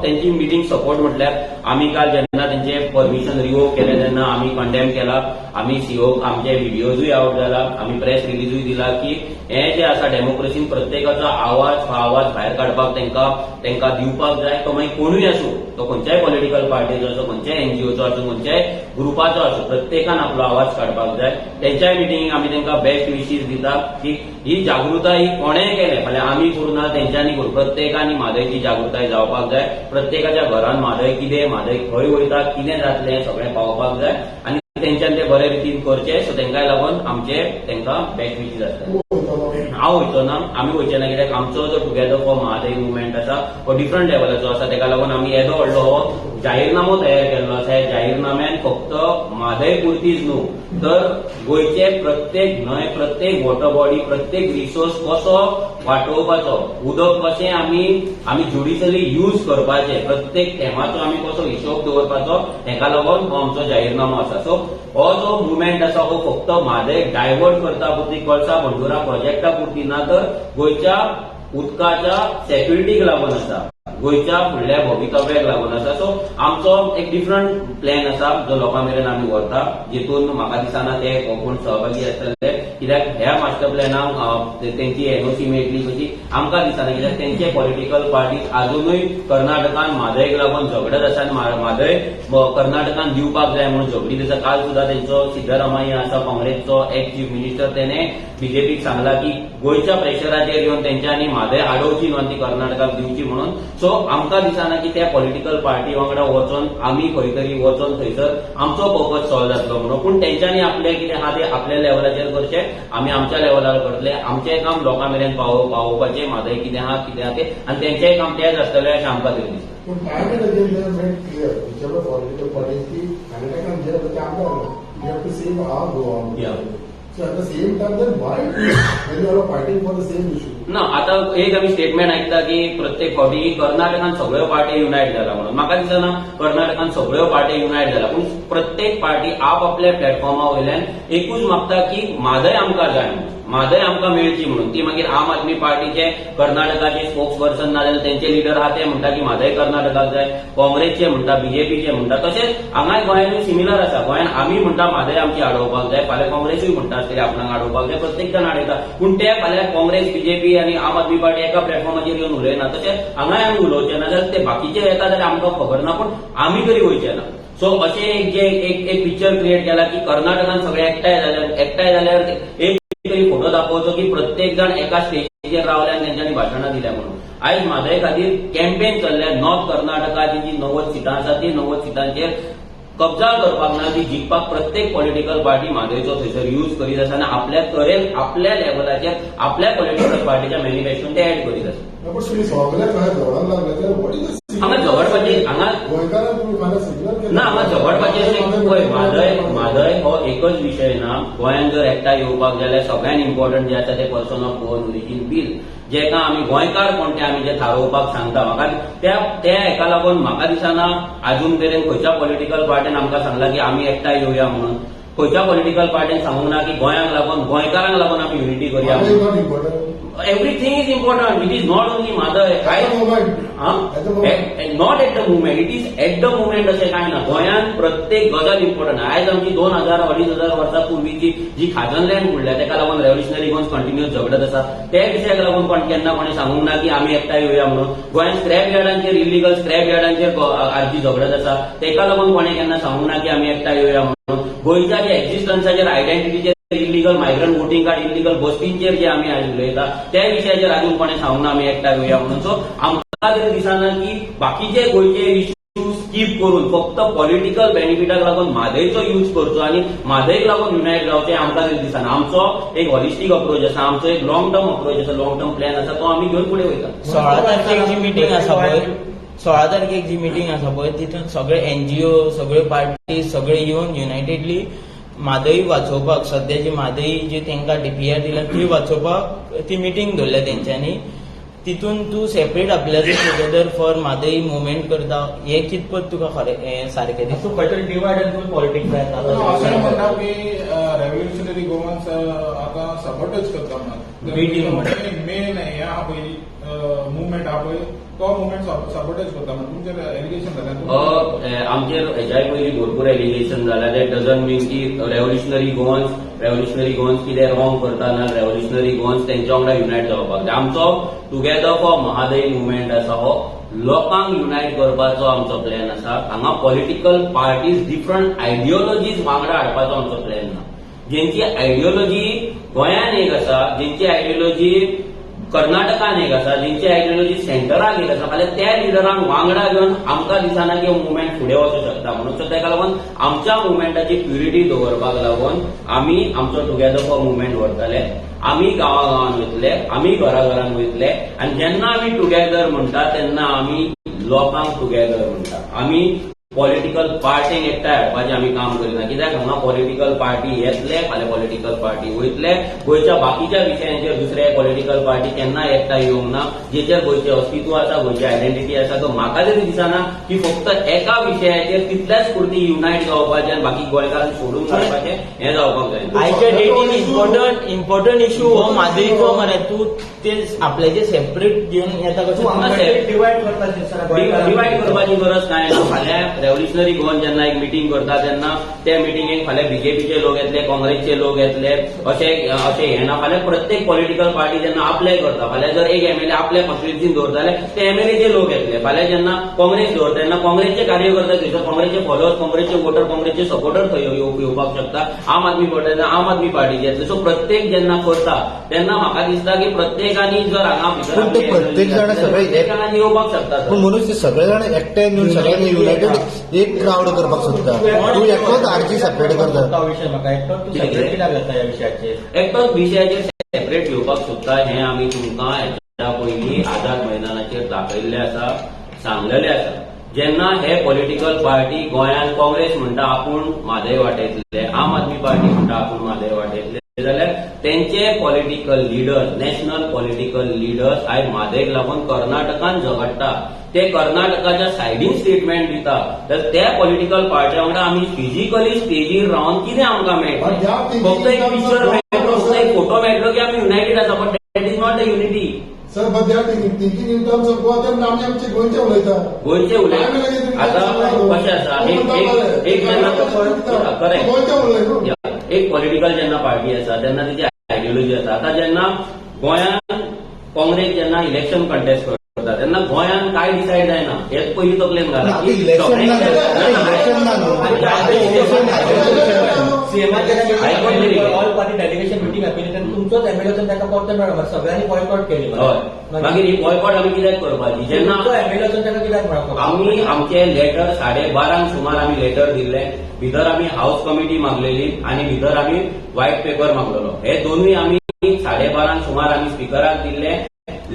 तेंची मिटींग सपोर्ट म्हटल्यार, आमी काल जेन्ना तेंचे परमिशन रिवोक केलें तेन्ना आमी कंडेम केला. आमी सीओ आमचे व्हिडिओजूय आवट जाला, आमी प्रेस रिलीजूय दिला की हे जे आसा, डेमोक्रेसीन प्रत्येकाचो आवाज, हो आवाज भायर काडपाक तांकां दिवपाक जाय. तो मागीर कोणूय आसूं, तो खंयच्याय पॉलिटिकल पार्टीचो आसूं, खंयच्याय एनजीओचो आसूं, खंयच्याय ग्रुपाचो आसूं, प्रत्येकान आपलो आवाज काडपाक जाय. तेंच्याय मिटिंगेक आमी तांकां बेस्ट विशीस दिता की ही जागृताय ही कोणेय केले, फाल्यां आमी करूं ना तेंच्यांनी करूं, प्रत्येकानी म्हादयची जागृताय जावपाक जाय. प्रत्येकाच्या घरान म्हादय कितें, म्हादय खंय वयता, कितें जातलें, हें सगळें पावोवपाक जाय आनी तेंच्यान ते बरे रितीन करचे. सो तांकांय लागून आमचे तांकां बेस्ट विशीस आसतले. तूं वयतलो? हांव वयचो ना, आमी वयचे ना, कित्याक आमचो जो टुगेदर फॉर म्हादय मुवमेंट आसा हो डिफरंट लेवलाचो आसा. ताका लागून आमी येदो व्हडलो हो जाहीरनामो तयार केल्लो आसा. ह्या जाहीरनाम्यान फक्त म्हादय पुरतीच न्हू, तर गोंयचे प्रत्येक न्हंय, प्रत्येक वॉटर बॉडी, प्रत्येक रिसोर्स कसो वाटोवपाचो, उदक कशें आमी ज्युडिशली यूज करपाचें, प्रत्येक थेंबाचो आमी कसो हिशोब दवरपाचो, हेका लागून हो आमचो जाहीरनामो आसा. सो हो जो मुवमेंट आसा हो फक्त म्हादय डायवर्ट करता पुरती, कळसा भंडुरा प्रोजेक्टा पुरती ना, तर गोंयच्या उदकाच्या सेक्युरिटीक लागून आसा, गोंयच्या फुडल्या भवितव्याक लागून आसा. सो आमचो एक डिफरंट प्लॅन आसा जो लोकां मेरेन आमी व्हरता, जितून म्हाका दिसना ते कोण सहभागी आसतले, कित्याक ह्या मास्टर प्लॅनाक तेंची एनओसी मेळटली कशी आमकां दिसना, कित्याक तेंचे पॉलिटिकल पार्टीज अजुनूय कर्नाटकान म्हादयक लागून झगडत आसा आनी म्हादय कर्नाटकान दिवपाक जाय म्हणून झगडी आसा. काल सुद्दां तेंचो सिद्धरामय्या आसा, काँग्रेसचो एक्स चीफ मिनिस्टर, तेणे बीजेपीक सांगला की गोंयच्या प्रेशराचेर येवन तेंच्यांनी म्हादय आडोवची न्हू आनी ती कर्नाटकाक दिवची म्हणून. सो आमकां दिसना की त्या पॉलिटिकल पार्टी वांगडा वचोन आमी खंय तरी वचोन थंयसर आमचो पर्पज सॉल्व जातलो म्हणून. पूण तेंच्यांनी आपलें कितें आहा तें आपल्या लेवलाचेर करचें, आमी आमच्या लेवलार करतले. आमचें काम लोकां मेरेन पावोवपाचें, म्हादय कितें आहा, कितें आहा तें, आनी तेंचेंय काम तेंच आसतलें अशें आमकां तरी दिसता. पूण time and again they made clear, whichever political parties, की कर्नाटकान जे आसा ते आमकां, we have to save our Goa. So at the same time, then why, when you are fighting for the same issue? ना, आता एक आमी स्टेटमेंट आयकता की प्रत्येक फावटी कर्नाटकान सगळ्यो पार्टी युनायट जाला म्हणून. म्हाका दिसना कर्नाटकान सगळ्यो पार्टी युनायट जाला, पूण प्रत्येक पार्टी आपआपल्या प्लॅटफॉर्मा वयल्यान एकूच मागता की म्हादय आमकां जाय म्हणून, म्हादय आमकां मेळची म्हणून. ती मागीर आम आदमी पार्टीचे कर्नाटकाचे स्पोक्स पर्सन ना जाल्यार तेंचे लिडर आहा ते म्हणटा की म्हादय कर्नाटकाक जाय, काँग्रेसचे म्हणटा, बीजेपीचे म्हणटा. तशेंच हांगाय गोंयानूय सिमिलर आसा. गोंयान आमी म्हणटा म्हादय आमची आडोवपाक जाय, फाल्यां काँग्रेसूय म्हणटा आसतली आपणाक आडोवपाक जाय. प्रत्येक जाण आडयता, पूण ते फाल्यां काँग्रेस, बीजेपी आनी आम आदमी पार्टी एका प्लॅटफॉर्माचेर येवन उलयना. तशें हांगाय आमी उलोवचे ना. जाल्यार ते बाकीचे येता जाल्यार आमकां खबर ना, पूण आमी तरी वयचे ना. सो अशें एक जे एक एक पिक्चर क्रिएट केला की कर्नाटकान सगळे एकठांय जाल्यार, एकठांय जाल्यार एक तरी फोटो दाखोवचो की प्रत्येक जाण एका स्टेजीचेर रावले आनी तेंच्यांनी भाशणां दिल्या म्हणून. आयज म्हादय खातीर कॅम्पेन चल्ल्या. नॉर्थ कर्नाटकाची जी 90 सिटां आसा, ती 90 सिटांचेर कब्जा करपाक ना, ती जिखपाक प्रत्येक पॉलिटिकल पार्टी म्हादयचो थंयसर यूज करीत आसा आनी आपल्या तरेन, आपल्या लेवलाचेर, आपल्या पॉलिटिकल पार्टीच्या मॅनिफेस्टोन ते ऍड करीत आसा. पण तुम्ही सगळे खंय झगडांक लागले तर what is हांगा झगडपाची हांगा गोंयकारांक तुम्ही फाल्यां सिग्नल ना, हांगा झगडपाचें अशें पळय, म्हादय म्हादय हो एकच विशय ना. गोंयांत जर एकठांय येवपाक जाल्यार सगळ्यात इम्पॉर्टंट जे आसा ते Person of Goan Origin Bill, जेका आमी गोंयकार कोण ते आमी जे थारोवपाक सांगता. म्हाका त्या त्या हेका लागून म्हाका दिसना आजून मेरेन खंयच्या पॉलिटिकल पार्टीन आमकां सांगला की आमी एकठांय येवया म्हणून. खंयच्या पॉलिटिकल पार्टीन सांगूंक ना की गोंयांक लागून, गोंयकारांक लागून आमी युनिटी करया म्हणून. Not important. Everything is important. It is not only Mhadei. At the moment. At the moment. Not at the moment. It is at the moment अशें कांय ना. गोंयांत प्रत्येक गजाल इम्पॉर्टंट. आयज आमची 2000, 2500 वर्सां पूर्वीची जी खाजन लँड उरल्या, ताका लागून रेव्होल्युशनरी गोवन्स कंटिन्युअस झगडत आसा. त्या विशयाक लागून कोण केन्ना कोणी सांगूंक ना की आमी एकठांय येवया म्हणून. गोंयांत स्क्रॅप यार्डांचेर, इलिगल स्क्रॅप यार्डांचेर आरजी झगडत आसा, ताका लागून कोणी केन्ना सांगूंक ना की आमी एकठांय येवया म्हणून. गोंयच्या जे एक्झिस्टन्साचेर, आयडेंटिटीचेर, illegal migrant voting card, illegal बस्तींचेर जे आमी आयज उलयता, त्या विशयाचेर अजून कोणें सांगूंक ना आमी एकठांय येवया म्हणून. सो आमकां तरी दिसना की बाकीचे गोंयचे इश्यू स्कीप करून फक्त पॉलिटिकल बेनिफिटाक लागून म्हादयचो यूज करचो आनी म्हादयक लागून युनायट जावचें आमकां तरी दिसना. आमचो एक हॉलिस्टीक अप्रोच आसा, आमचो एक लॉंग टर्म अप्रोच आसा, लॉंग टर्म प्लॅन आसा, तो आमी घेवन फुडें वयता. 16 तारखेक जी मिटींग आसा पळय, 16 तारखेक जी मिटींग आसा पळय, तितून सगळे एनजीओ, सगळे पार्टी, सगळे येवन युनायटेडली म्हादई वाचोवपाक, सद्या जी म्हादई जी तांकां डीपीआर दिल्या ती वाचोवपाक ती मिटींग दवरल्या तेंच्यांनी. तितून तूं separate आपल्याचो together for Mhadei movement करता, हें कितपत तुका खरें हें सारकें दिसता? तूं खंय तरी डिवायड आनी पॉलिटिक्स जायत. अशें म्हणटा की रेव्होल्युशनरी गोवन्स आतां सपोर्टच करता म्हणून. B team. मेन हें आहा पळय, मुवमेंट आहा पळय, तो मुवमेंट सपोर्टच करता म्हणून तुमचेर एलिगेशन जालें. आमचेर हेच्याय पयलीं भरपूर एलिगेशन जाला. That doesn't मीन की रेव्होल्युशनरी गोवन्स कितें रॉंग करता ना रेव्होल्युशनरी गोवन्स तेंच्या वांगडा युनायट जावपाक जाय. आमचो टुगेदर फॉर महादय मुवमेंट आसा, हो लोकांक युनायट करपाचो आमचो प्लॅन आसा. हांगा पॉलिटिकल पार्टीज, डिफरंट आयडियोलॉजीज वांगडा हाडपाचो आमचो प्लॅन ना. जेंची आयडियोलॉजी गोंयान एक आसा, जेंची आयडियोलॉजी कर्नाटकान एक आसा, जेंची आयडियोलॉजी सेंटराक एक आसा, फाल्यां त्या लिडरांक वांगडा घेवन आमकां दिसना की मुवमेंट फुडें वचूंक शकता म्हणून. सो ताका लागून आमच्या मुवमेंटाची प्युरिटी दवरपाक लागून आमी आमचो टुगेदर फॉर मुवमेंट व्हरतले. आमी गांवा गांवान वयतले, आमी घरा घरान वयतले आनी जेन्ना आमी टुगेदर म्हणटा तेन्ना आमी लोकांक टुगेदर म्हणटा. आमी पॉलिटिकल पार्टींक एकठांय हाडपाचें आमी काम करिना, कित्याक हांगा पॉलिटिकल पार्टी येतले, फाल्यां पॉलिटिकल पार्टी वयतले. गोंयच्या बाकीच्या विशयांचेर दुसरे पॉलिटिकल पार्टी केन्ना एकठांय येवंक ना, जेचेर गोंयचें अस्तित्व आसा, गोंयची आयडेंटिटी आसा. सो म्हाका तरी दिसना की फक्त एका विशयाचेर तितल्याच पुरती युनायट जावपाचें आनी बाकी गोंयकारांक सोडून घालपाचें, हें जावपाक जायना. आयच्या डेटीन इम्पॉर्टंट इम्पॉर्टंट इशू हो म्हादयचो मरे. तूं ते आपल्याचे सेपरेट घेवन येता तूं कशें? हांगा डिवायड करता दिसता. डिवायड करपाची गरज कांय ना. फाल्यां रेव्होल्युशनरी गोवन जेन्ना एक मिटींग करता तेन्ना त्या मिटिंगेक फाल्यां बीजेपीचे लोक येतले, काँग्रेसचे लोक येतले, अशें अशें हें ना. फाल्यां प्रत्येक पॉलिटिकल पार्टी जेन्ना आपले करता, फाल्यां जर एक एमएलए आपल्या कॉन्स्टिट्युन्सीन दवरता जाल्यार ते एमएलएचे लोक येतले. फाल्यां जेन्ना काँग्रेस दवरता तेन्ना काँग्रेसचे कार्यकर्ते थंयसर, काँग्रेसचे फॉलोअर्स, काँग्रेसचे वोटर, काँग्रेसचे सपोर्टर थंय येवपाक शकता. आम आदमी पार्टी, आम आदमी पार्टीचे येतले. सो प्रत्येक जेन्ना करता तेन्ना म्हाका दिसता की प्रत्येकानी जर हांगा भितर पूण ते प्रत्येक जाण सगळे प्रत्येकान येवपाक शकता. पूण म्हणून ते सगळे जाण एकठांय येवन सगळ्यांनी युनायटेड एक क्रावड करपाक सोदता. तूं एकटोच आरजी सेपरेट करता. तो विशय म्हाका एकटो तूं सेपरेट कित्याक घेता ह्या विशयाचेर? एकटोच विशयाचेर सेपरेट घेवपाक सोदता हें आमी तुमकां हेच्या पयलीं आझाद मैदानाचेर दाखयल्लें आसा, सांगलेलें आसा. जेन्ना हे पॉलिटिकल पार्टी गोंयांत काँग्रेस म्हणटा आपूण म्हादय वाटयतले, आम आदमी पार्टी म्हणटा आपूण म्हादय वाटयतले, जाल्यार तेंचे political leader, national political leaders आयज म्हादयक लागून कर्नाटकान झगडटा, ते कर्नाटकाच्या सायडीन स्टेटमेंट दिता, तर त्या पॉलिटिकल पार्ट्या वांगडा आमी फिजिकली स्टेजीर रावन कितें आमकां मेळटलें? फक्त एक पिक्चर मेळटलो, फक्त एक फोटो मेळटलो की आमी युनायटेड आसा, but that is not the unity. Sir, but they are thinking in terms of Goa. तर आमी आमचे गोंयचे उलयता. गोंयचे उलय. आतां कशें आसा, एक एक एक जेन्ना, करेक्ट. गोंयचे उलय न्हू. एक पॉलिटिकल जेन्ना पार्टी आसा तेन्ना तिची आयडियोलॉजी आसा. आतां जेन्ना गोंयांत काँग्रेस जेन्ना इलेक्शन कंटेस्ट करता तेन्ना गोंयांत कांय डिसायड जायना हेच पयलीं तकलेन घाला. आतां इलेक्शन ना न्हू. आतां इलेक्शन ना न्हू. आतां इलेक्शन ना. सीएमान आयकून तरी घे. ऑल पार्टी डेलिगेशन मिटींग आपयली तेन्ना तुमचोच एमएलए वचून ताका परतो मेळ्ळो, सगळ्यांनी बॉयकॉट केली. हय, मागीर ही बॉयकॉट आमी कित्याक करपाची जेन्ना तुमचो एमएलए वचून ताका कित्याक मेळ्ळो? आमी आमचे लेटर 12:30 सुमार आमी लेटर दिल्ले. भितर आमी हाऊस कमिटी मागलेली आनी भितर आमी व्हायट पेपर मागलेलो. हे दोनूय आमी 12:30 सुमार आमी स्पिकराक दिल्ले.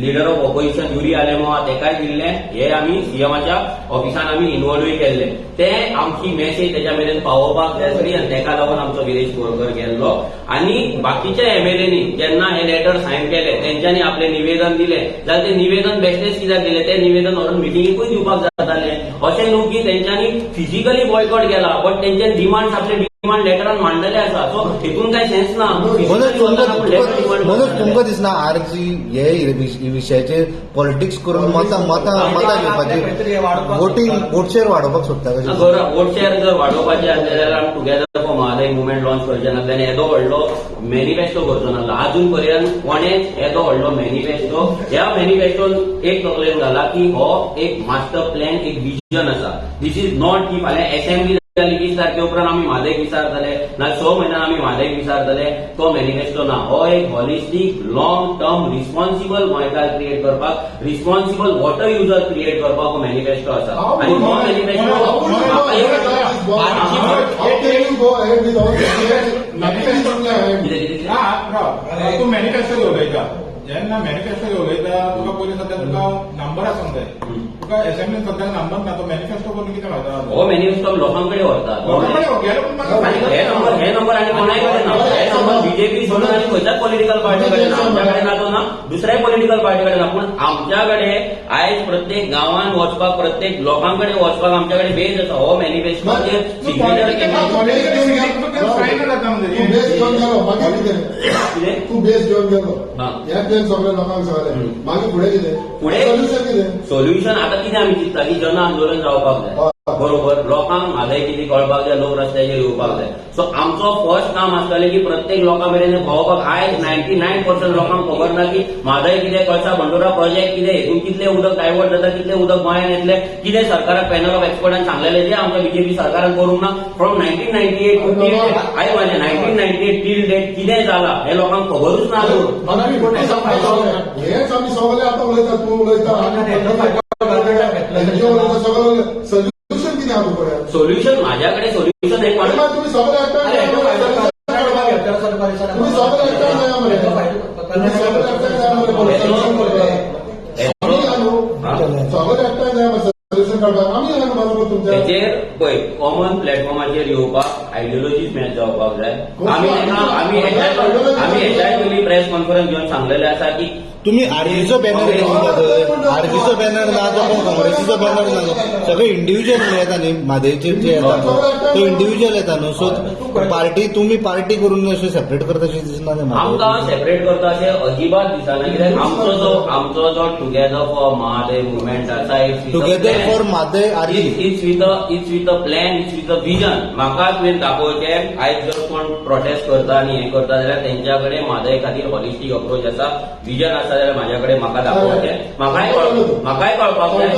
लिडर ऑफ ऑपोजिशन युरी आलेमो आहा तेकाय दिल्ले. हे आमी सीएमाच्या ऑफिसान आमी इन्वॉल्वूय केल्ले. ते आमची मेसेज तेच्या मेरेन पावोवपाक जाय आसली आनी तेका लागून आमचो विरेश बोरकर गेल्लो. आनी बाकीच्या एमएलएनी जेन्ना हे लेटर सायन केले, तेंच्यांनी आपले निवेदन दिले जाल्यार ते निवेदन बेश्टेच कित्याक दिले? ते निवेदन व्हरून मिटिंगेकूय दिवपाक जाताले. अशें न्हू की तेंच्यांनी फिजिकली बॉयकॉट केला, बट तेंचे डिमांड, आपले डिमांड लेटरान मांडलेले आसा. सो हितून काय सेन्स ना. Manoj, Physically letter demand Manoj, तुमकां दिसना आरजी हे विशयाचेर पॉलिटिक्स करून मतां मतां मतां घेवपाची, वोटींग वोट शेअर वाडोवपाक सोदता कशें? वोट शेअर जर वाडोवपाचे आसले जाल्यार आमी together for Mhadei movement launch करचे नासले आनी येदो व्हडलो मॅनिफेस्टो करचो नासलो. आजून पर्यंत कोणेच येदो व्हडलो मॅनिफेस्टो, ह्या मॅनिफेस्टोन एक तकलेन घाला की हो एक मास्टर प्लॅन, एक विजन आसा. This is not की फाल्यां एसेंब्ली जाली 20 तारखे उपरांत आमी म्हादयक विसारतले ना 6 म्हयन्यान आमी म्हादयक विसारतले, तो मॅनिफेस्टो ना. हो एक हॉलिस्टीक, लॉंग टर्म, रिस्पॉन्सिबल गोंयकार क्रिएट करपाक, रिस्पॉन्सिबल वॉटर युजर क्रिएट करपाक हो मॅनिफेस्टो आसा. आनी हो manifesto How can you go ahead with all this? Nothing is on your hand. कितें कितें? ना, राव, तूं मॅनिफेस्टो उलयता. जेन्ना मॅनिफेस्टो उलयता, तुका पयलीं सद्या तुका नंबर आसूंक जाय. तुका एसेंब्लीन सद्याक नंबर ना, तो मॅनिफेस्टो करून कितें फायदा? हो मॅनिफेस्टो आमी लोकां कडेन व्हरतात. लोकां कडेन गेलो, पूण आनी हे नंबर आनी कोणाय कडेन ना. हे नंबर बीजेपी सोडून आनी खंयच्याच पॉलिटिकल पार्टी कडेन ना. आमच्या कडेन ना तो ना, दुसऱ्याय पॉलिटिकल पार्टी कडेन ना. पूण आमच्या कडेन आयज प्रत्येक गांवांत वचपाक, प्रत्येक लोकां कडेन वचपाक आमच्या कडेन बेज आसा. हो मॅनिफेस्टोचेर सिग्नेचर केले. तूं बेस घेवन गेलो, मागीर कितें? कितें? तूं बेस घेवन गेलो, हा. हे प्लॅन सगळे लोकांक सांगले, मागीर फुडें कितें? फुडें? सोल्युशन कितें? सोल्युशन आतां कितें आमी चिंतता की जन आंदोलन जावपाक जाय. बरोबर, लोकांक म्हादय कितें कळपाक जाय, लोक रस्त्याचेर येवपाक जाय. सो आमचो फर्स्ट काम आसतलें की प्रत्येक लोकां मेरेन हें पावोवपाक. आयज 99% लोकांक खबर ना की म्हादय कितें, कळसा भंडुरा प्रोजेक्ट कितें, हितून कितलें उदक डायवर्ट जाता, कितलें उदक गोंयांत येतलें, कितें सरकाराक पॅनल ऑफ एक्सपर्टान सांगलेलें जें आमच्या बीजेपी सरकारान करूंक ना. फ्रॉम 1998 टू टील, आयज म्हाजें 1998 टील डेट कितें जाला हें लोकांक खबरूच ना अजून. हेच आमी सगळे आतां उलयता, तूं उलयता, एनजीओ उलयता, सगळे उलयता. सोल्युशन कितें आहा तुकडे? सोल्युशन, माझ्या कडेन सोल्युशन हे कोण तुम्ही सगळे एकठांय, तुम्ही सगळे एकठांय जाया मरे, तुम्ही सगळे एकठांय जाया मरे, सोल्युशन करपाक आमी या न्हू, सगळे एकठांय जाया मरे सोल्युशन काडपाक आमी या न्हू बरोबर तुमच्या. हेचेर पळय, कॉमन प्लॅटफॉर्माचेर येवपाक आयडियोलॉजीज मॅच जावपाक जाय. आमी तेन्ना आमी हेच्याय पयलीं प्रेस कॉन्फरन्स घेवन सांगलेलें आसा की तुम्ही आरजीचो बॅनर घेवन जाता, आरजीचो बॅनर ना तो काँग्रेसीचो बॅनर ना तो, सगळे इंडिव्हिज्युअल येता न्ही. म्हादयचेर जे येता पळय, तो इंडिव्हिज्युअल येता न्हू. सो पार्टी, तुम्ही पार्टी करून अशें सेपरेट करता अशें दिसना तें म्हाका. आमकां सेपरेट करता अशें अजिबात दिसना, कित्याक आमचो जो टुगेदर फॉर म्हादय मुवमेंट आसा, it's together for Mhadei RG. It's with a plan, it's with a vision. म्हाका तुवें दाखोवचें, आयज जर कोण प्रोटेस्ट करता आनी हें करता जाल्यार तेंच्या कडेन म्हादय खातीर हॉलिस्टीक अप्रोच आसा, विजन आसा जाल्यार म्हाज्या कडेन म्हाका दाखोवचें. म्हाकाय कळपाक जाय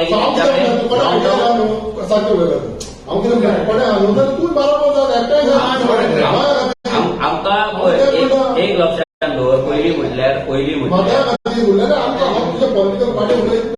की हांव तेंच्या कितें कडेन म्हणटा, long idea term आहा न्हू, सारकें उलयता तूं. हांव कितें म्हणटा, कोणें आहा न्हू, जाल्यार तूं बरोबर जा, एकठांय जा. आमकां पळय, एक लक्षात दवर, पयलीं म्हटल्यार म्हादया खातीर उरलें आमकां, हांव तुज्या पॉलिटिकल पार्टी उलयत ना.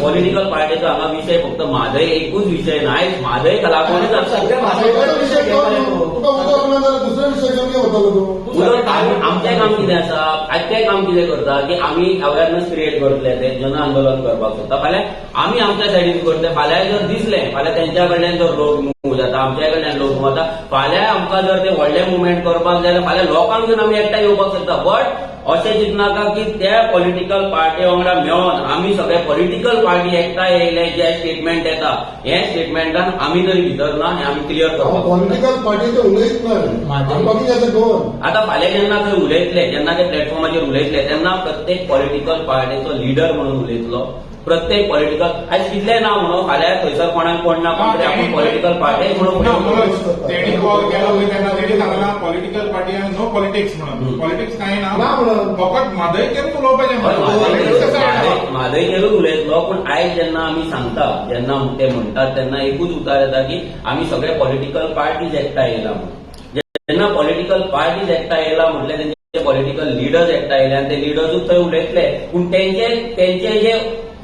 पॉलिटिकल पार्टीचो हांगा विशय फक्त म्हादय एकूच विशय ना. आयज म्हादय लागूनच आसा. सगळ्याचो विशय घेवन न्हू, तुका उदक ना जाल्यार दुसऱ्या विशय घेवन वतलो तूं. उलट आमचें काम कितें आसा, आजचें काम कितें करता की आमी अवेरनस क्रिएट करतले, ते जन आंदोलन करपाक सोदता. फाल्यां आमी आमच्या सायडीन करतले. फाल्यां जर दिसलें, फाल्यां तेंच्या कडल्यान जर लोक मूव जाता, आमच्या कडल्यान लोक मूव जाता, फाल्यां आमकां जर ते व्हडले मुवमेंट करपाक जाय जाल्यार फाल्यां लोकांक घेवन आमी एकठांय येवपाक शकता. बट अशें चिंतनाका की त्या पॉलिटिकल पार्टी वांगडा मेळोन आमी सगळे पॉलिटिकल पार्टी एकठांय येयले जे स्टेटमेंट येता, हे स्टेटमेंटान आमी तरी भितर ना हें आमी क्लियर हांव करपाक. पॉलिटिकल पार्टीचे उलयत ना. I'm talking as a Goan. आता फाल्यां जेन्ना थंय उलयतले, जेन्ना ते प्लॅटफॉर्माचेर उलयतले, तेन्ना प्रत्येक पॉलिटिकल पार्टीचो लिडर म्हणून उलयतलो. प्रत्येक पॉलिटिकल, आयज कितले ना म्हणून फाल्यां थंयसर कोणाक कोण ना कोण तरी आपूण पॉलिटिकल पार्टी म्हणून ना, फुडें मनोज, तेणी कॉल केलो पळय तेन्ना तेणी सांगला पॉलिटिकल पार्टी आनी नो पॉलिटिक्स म्हणून. पॉलिटिक्स कांय ना. ना म्हणून. फकत म्हादयचेरूच उलोवपाचें म्हणून. पॉलिटिक्स कसं येना? म्हादयचेरूच उलयतलो. पूण आयज जेन्ना आमी सांगता, जेन्ना ते म्हणटात, तेन्ना एकूच उतार येता की आमी सगळे पॉलिटिकल पार्टीज एकठांय येयला म्हणून. जेन्ना पॉलिटिकल पार्टीज एकठांय येयला म्हटल्यार तेंचे पॉलिटिकल लिडर्स एकठांय येयले आनी ते लिडर्सूच थंय उलयतले, पूण तेंचे तेंचे जे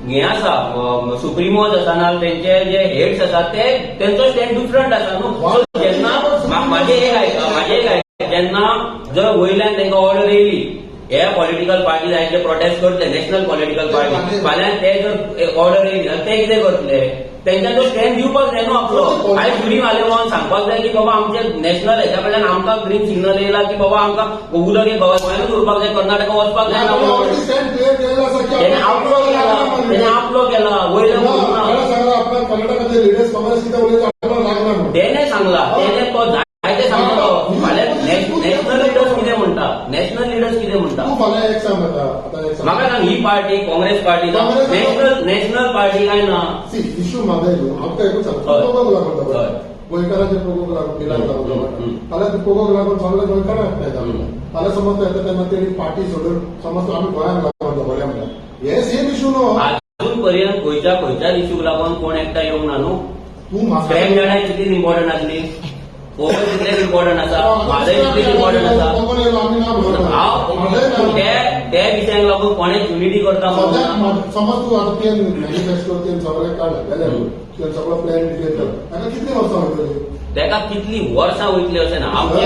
हे आसा, सुप्रिमोज आसा ना तेंचे जे हेड्स आसा, ते तेंचो स्टँड डिफरंट आसा न्हू. सो जेन्ना माझे एक आयका, माझे एक आयका, जेन्ना जर वयल्यान तेंकां ऑर्डर येयली, हे पॉलिटिकल पार्टी जायते प्रोटेस्ट करतले, नॅशनल पॉलिटिकल पार्टी, फाल्यां ते जर ऑर्डर येयली जाल्यार ते कितें करतले? तेंच्यान तो स्टँड दिवपाक जाय न्हू आपलो. आयज ग्रीन आले म्हणून सांगपाक जाय की बाबा, आमचे नॅशनल हेच्या कडल्यान आमकां ग्रीन सिग्नल येयला की बाबा, आमकां उदक हे गोंयांतूच उरपाक जाय, कर्नाटका वचपाक जायना म्हणून. स्टँड क्लिअर केलेला आसा की तेणे आपलो केला, तेणे आपलो केला, वयल्या म्हणून ना. सांगला आपल्या कर्नाटकाचे लिडर्स काँग्रेस कितें उलयता आपल्याला लागना म्हणून. तेणे सांगला, तेणे तो जायते सांगता. तो फाल्यां नॅशनल लिडर्स कितें म्हणटा, नॅशनल लिडर्स कितें म्हणटा? तूं फाल्यां एक सांग, आता आता एक सांग. म्हाका सांग, ही party Congress party national national party काय ना? सी, इश्यू म्हादय न्हू, आमकां एकूच सांग. पोगोक लागून जाता, गोंयकारांचे पोगोक लागून, बिलाक लागून जाता. फाल्यां ते पोगोक लागून सगळे गोंयकारांक एकठांय जाता. फाल्यां समज तो येता तेन्ना तेणी पार्टी सोडून समज तो आमी गोंयांक लागून जाता, बरें म्हणल्यार हे सेम इश्यू न्हू. अजून पर्यंत खंयच्या खंयच्याच इश्यूक लागून कोण एकठांय येवंक ना न्हू. तूं म्हाका स्क्रॅप यार्डाय तितलीच इम्पॉर्टंट आसली, पोगो तितलेच इम्पॉर्टंट आसा, म्हादय तितलीच इम्पॉर्टंट आसा. पोगो येयलो, आमी ना म्हणून. हांव म्हादय ना. ते ते विशयांक लागून कोणेच युनिटी करता म्हणून सद्याक ना. समज तूं आतां तें मॅनिफेस्टो तें सगळें काडलें जाल्यार तें सगळो प्लॅन डिटेल केलो, ताका कितलीं वर्सां वयतलीं? तेका कितली वर्सां वयतली अशें ना आमचे.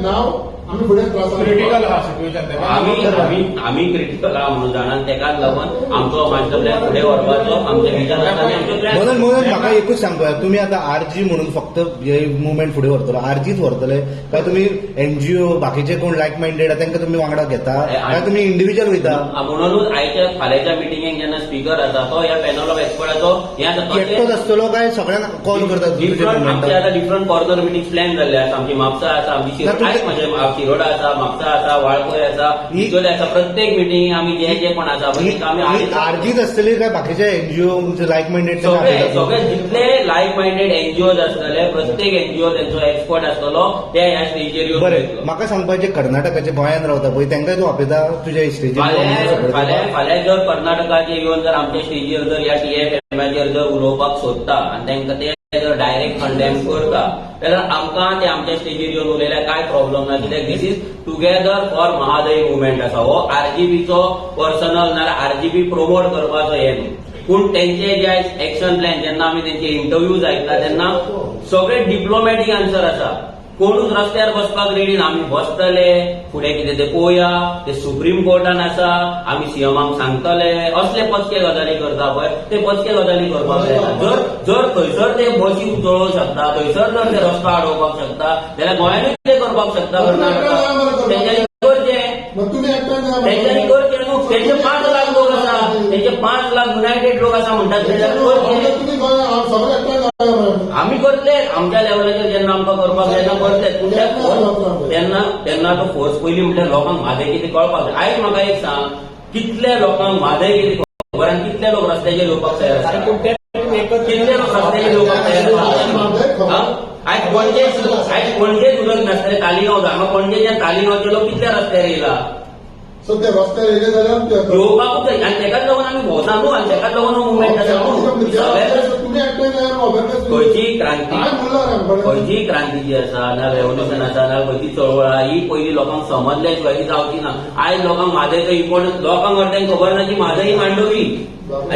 नाव आमी फुडें त्रास. क्रिटिकल आहा सिच्युएशन तेका. आमी आमी आमी क्रिटिकल आहा म्हणून जाणा, तेकाच लागून आमचो मास्टर प्लॅन फुडें व्हरपाचो आमचे विचार आसा आनी आमचो प्लॅन. म्हणून म्हणून म्हाका एकूच सांगपाक, तुमी आतां आरजी म्हणून फक्त हे मुवमेंट फुडें व्हरतलो, आरजीच व्हरतले काय तुमी एनजीओ, बाकीचे कोण लायक मायंडेड आहा तांकां तुमी वांगडा घेता काय तुमी इंडिव्हिज्युअल वयता? म्हणूनच आयच्या फाल्यांच्या मिटिंगेक जेन्ना स्पीकर आसा तो ह्या पॅनल ऑफ एक्सपर्टाचो हे आसा तो. एकटोच आसतलो काय सगळ्यांक कॉल करतात तुजे डिफरंट आमचे मुवमेंटाक? आतां डिफरंट कॉर्नर मिटींग प्लॅन जाल्ले आसा. आमची म्हापसा आसा, आमची ना, तुमचे- आयक म्हजें, शिरोडा आसा, म्हापसा आसा, वाळपय आसा, बिचोले आसा. प्रत्येक मिटींग आमी जे जे कोण आसा पळय तेंकां आमी आयज आरजीच आसतली काय बाकीचे एनजीओ लायक मायंडेड? सगळे सगळे जितले लायक मायंडेड एनजीओज आसतले, प्रत्येक एनजीओ तेंचो एक्सपर्ट आसतलो, ते ह्या स्टेजीर येवन बरें, उलयतलो. म्हाका सांगपाचें, कर्नाटकाचे गोंयांत रावता पळय तांकां तूं आपयता तुज्या स्टेजीर? फाल्यां फाल्यां फाल्यां जर कर्नाटकाचे येवन जर आमच्या स्टेजीर जर ह्या टीएफएमाचेर जर उलोवपाक सोदता आनी तांकां ते जर डायरेक्ट कंडेम करता जाल्यार आमकां ते आमच्या स्टेजीर येवन उलयल्यार कांय प्रॉब्लम ना, कित्याक this is together for Mahadayi movement आसा. हो आरजीबीचो पर्सनल नाल्यार आरजीबी प्रमोट करपाचो हे न्हू. पूण तेंचे जे आयज एक्शन प्लॅन, जेन्ना आमी तेंचे इंटरव्यूज आयकला तेन्ना सगळे डिप्लोमॅटीक आन्सर आसा. कोणूच रस्त्यार बसपाक रेडी ना. आमी बसतले, फुडें कितें तें पळोवया, ते सुप्रीम कोर्टान आसा, आमी सीएमाक सांगतले, असले पचके गजाली करता पळय, ते पचके गजाली करपाक जायना. जर जर थंयसर ते बशी चलोवंक शकता, थंयसर जर ते रस्तो आडोवपाक शकता जाल्यार गोंयानूय ते करपाक शकता. कर्नाटका तेंच्यांनी करचें. मग तुम्ही एकट्यान तेंच्यांनी करचें न्हू. तेंचे 5 लाख लोक आसा, तेंचे 5 लाख युनायटेड लोक आसा म्हणटात जाल्यार करचें. तुम्ही गोंया सगळे एकट्यान. आमी करतले आमच्या लेवलाचेर जेन्ना आमकां करपाक जाय तेन्ना करतले. पूण त्या फोर्स तेन्ना तेन्ना तो फोर्स पयलीं म्हटल्यार लोकांक म्हादय कितें कळपाक जाय. आयज म्हाका एक सांग, कितले लोकांक म्हादय कितें खबर आनी कितले लोक रस्त्याचेर येवपाक तयार कारण आसा? पूण ते तुम्ही एकत्र कितले लोक रस्त्याचेर येवपाक तयार आसा? हा? आयज पणजे, आयज पणजेच उदक नासतलें तालिगांव, हांगा पणजेच्यान तालिगांवचे लोक कितले रस्त्यार येयला? सो ते रस्त्यार येयले जाल्यार ते येवपाकूच जाय आनी तेकाच लागून आमी भोंवता न्हू आनी तेकाच लागून हो मुवमेंट आसा न्हू सगळ्याक. तुम्ही एकट्यान अवेअरनेस खंयची क्रांती काय म्हणला रे आमकडे? खंयचीय क्रांती जी आसा ना, रेव्होल्युशन आसा ना, खंयची चळवळ आहा, ही पयलीं लोकांक समजल्या शिवाय ती जावची ना. आयज लोकांक म्हादयचो इम्पॉर्टन्स, लोकांक अर्द्यांक खबर ना की म्हादय ही मांडोवी.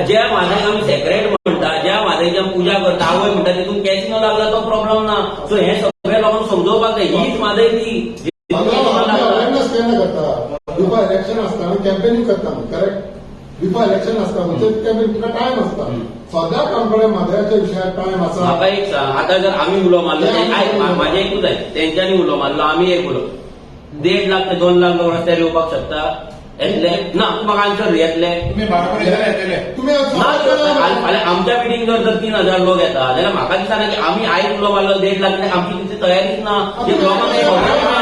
ज्या म्हादयक आमी सेक्रेट म्हणटा, ज्या म्हादयची आमी पुजा करता, आवय म्हणटा, तितून कॅसिनो लागला तो प्रॉब्लम ना. सो हें सगळें लोकांक समजोवपाक जाय, हीच म्हादय ती जितून कॅसिनो लागला. अवेअरनेस केन्ना करता? बिफोर इलेक्शन आसता आमी कॅम्पेनिंग करता, करेक्ट? बिफोर इलेक्शन आसता म्हणजे कॅम्पेन तुका टायम आसता. सद्याक आमकडे म्हादयाच्या विशयात टायम आसा? म्हाका एक सांग, आतां जर आमी उलो मारलो, आयक, म्हाजें एकूच आयक, तेंच्यांनी उलो मारलो, आमी एक उलो, 1.5 लाख ते 2 लाख लोक रस्त्यार येवपाक शकता? येतले ना? तूं म्हाका आन्सर, येतले? तुम्ही बरोबर येतले. तुम्ही ना, फाल्यां आमच्या मिटींग जर जर 3000 लोक येता जाल्यार म्हाका दिसना की आमी आयज उलो मारलो 1.5 लाख, कित्याक आमची तितली तयारीच ना. जे लोकांक खबर ना.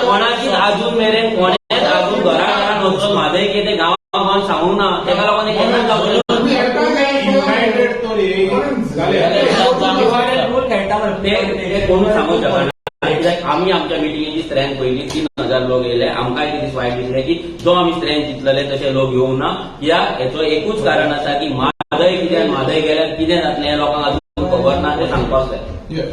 कोणाचीच अजून मेरेन कोणेच अजून घरा घरान वचून म्हादय कितें गांवा गांवान सांगूंक ना. तेका लागून हें केन्नाच जावचें ना. तुम्ही युनायटेड तरी जालें. रोल खेळटा मरे. ते ते कोणूच सांगूंक शकना, कित्याक आमी आमच्या मिटिंगेची स्ट्रेंथ पळयली, 3000 लोक येयले. आमकांय ते दीस वायट दिसले की जो आमी स्ट्रेंथ चिंतलेले तशे लोक येवंक ना, कित्याक हेचो एकूच कारण आसा की म्हादय कितें आनी म्हादय गेल्यार कितें जातलें हें लोकांक अजून खबर खबर ना तें सांगपाक जाय.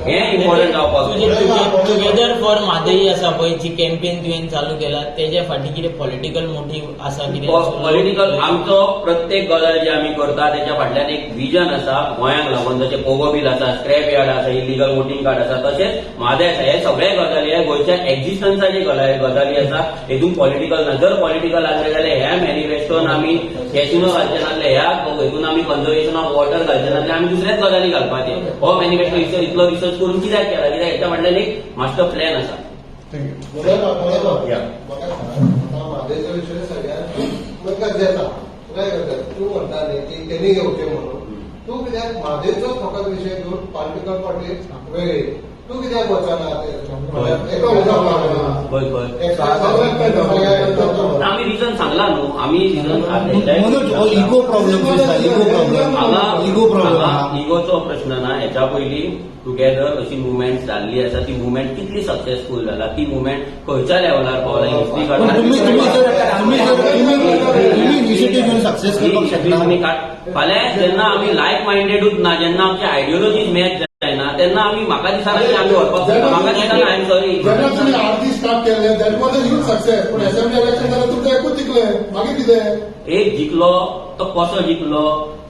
हें इम्पॉर्टंट जावपाक तुजें जाय. टुगेदर फॉर म्हादई आसा पळय, जी कॅम्पेन तुवें चालू केला, तेज्या फाटीं कितें पॉलिटिकल मोटीव आसा कितें? पॉलिटिकल आमचो प्रत्येक गजाल जी आमी करता तेच्या फाटल्यान एक विजन आसा गोंयांक लागून. जशें पोगो बील आसा, स्क्रॅप यार्ड आसा, इलिगल वोटींग कार्ड आसा, तशेंच म्हादय आसा. हे सगळे गजाली हे गोंयच्या एक्झिस्टन्साचे गजाली आसा. हेतून पॉलिटिकल ना. जर पॉलिटिकल आसले जाल्यार ह्या मॅनिफेस्टोन आमी कॅसिनो घालचे नासले, ह्या हेतून आमी कन्जर्वेशन ऑफ वॉटर घालचे नासले, आमी दुसऱ्याच गजाली घालपाचे. हो मॅनिफेस्टो इतलो रिसर्च करून कित्याक केला? कित्याक हेच्या फाटल्यान एक मास्टर प्लॅन आसा. Thank you. या. म्हाका सांग, आतां म्हादयचो विशय सगळ्यांत मुखार येता. तुका एक गजाल, तूं म्हणटा न्ही की तेणी घेवचें म्हणून, तूं कित्याक म्हादयचोच फकत विशय घेवन पॉलिटिकल पार्टी वेगळी तूं कित्याक वचना ते? एका उदक लागना. खंय खंय? सगळ्यांक. आमी रिजन सांगला न्हू, आमी रिजन. मनोज, हो इगो प्रॉब्लेम दिसता, इगो प्रॉब्लेम, इगो प्रॉब्लेम आहा. इगोचो प्रश्न ना. हेच्या पयलीं टुगेदर अशी मुवमेंट जाल्ली आसा. ती मुवमेंट कितली सक्सेसफूल जाला, ती मुवमेंट खंयच्या लेवलार पावला, हिस्ट्री. पण तुम्ही जर तुम्ही इनिशिएटिव्ह घेऊन सक्सेस करपाक शकना. तुमी फाल्यां जेन्ना आमी लायक मायंडेडूच ना, जेन्ना आमची आयडियोलॉजीज मॅच जायना, तेन्ना आमी, म्हाका दिसना की आमी व्हरपाक शकता. म्हाका दिसना, I am sorry. जेन्ना तुमी आरजी स्टार्ट केल्ले, that was a huge success. पूण असेंब्ली इलेक्शन जालें, तुमचें एकूच जिखले, मागीर कितें? एक जिखलो तो कसो जिखलो,